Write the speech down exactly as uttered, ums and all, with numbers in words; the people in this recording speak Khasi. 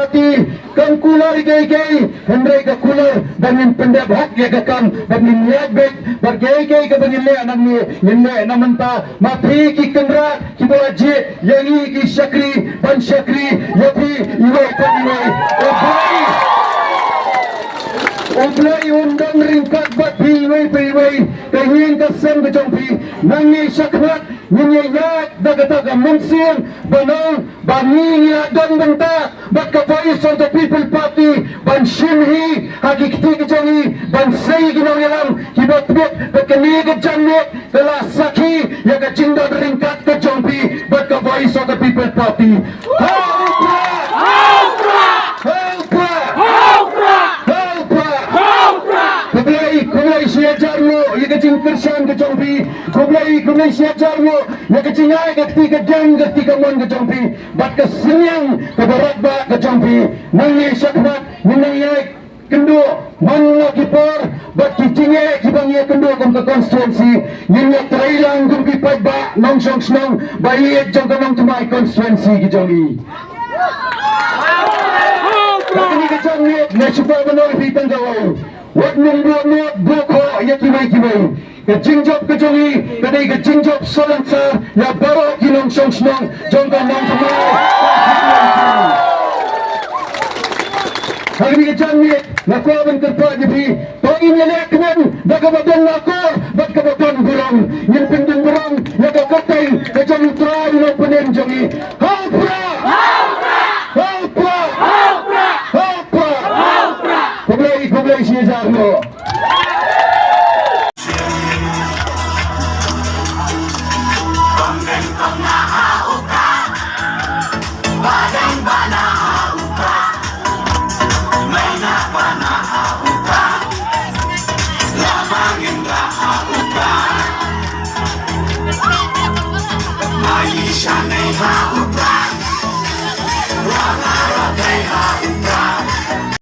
Party kam kular ïa kiei kiei, hynrei ka kular ba ngin pyndep hok ïa ka kam, ba ngin ïaid beit bad kiei kiei kaba ngin leh nangne, ngin leh na mynta. Ma phi ki kynrad kiba la jied ïa ngi ki shakri ban shakri ïa phi iwei pa iwei. U Blei, U Blei un don ryngkat bad phi iwei pa iwei. Ka ïing ka sem ka jong phi, nangne shakhmat ngin ïaid da kata ka mynsiem ba nang ba ngi ngi la don bynta bad ka Voice of the People Party ban shim hi ha ki kti ki jong ngi, ban sei ki nongïalam kiba tbit. Bad kane ka janmiet ka la sakhi ïa ka jingdon ryngkat ka jong phi bad ka Voice of the People Party. Ha u Prah! Ha u Prah! Ha u Prah! Khublei, khublei shi hajar nguh ïa ka jingkyrshan ka jong phi. Khublei, khublei shi hajar nguh ïa ka jingai ka kti ka diang ka kti ka mon ka jong phi bad ka synñiang kaba radbah ka jong phi. Nangne shakhmat ngin nang ïai kynduh man la ki por bad ki jingeh kiba ngi ïa kynduh kum ka constituency. Ngin ïa trei lang kum ki paidbah nongshong shnong ba ïeit jong ka Nongthymmai constituency ki jong ngi. Kane ka jong ngi nga shu ba ban ong ïa phi tang ka long, wat nym buh nud buh khoh ïa kiwei kiwei. Ka jingjop ka jong ngi ka dei ka jingjop salonsar ïa baroh ki nongshong shnong jong ka Nongthymmai. Ha kane ka janmiet nga kwah ban kyrpad ïa phi, to ngin ïaleh kmen da kaba don akor bad kaba don burom. Ngin pyndon burom ïa ka kyrteng ka jong U Trai U Nongpynim jong ngi. Ha u Prah! Ha u Prah! Ha u Prah! Khublei, khublei shi hajar nguh.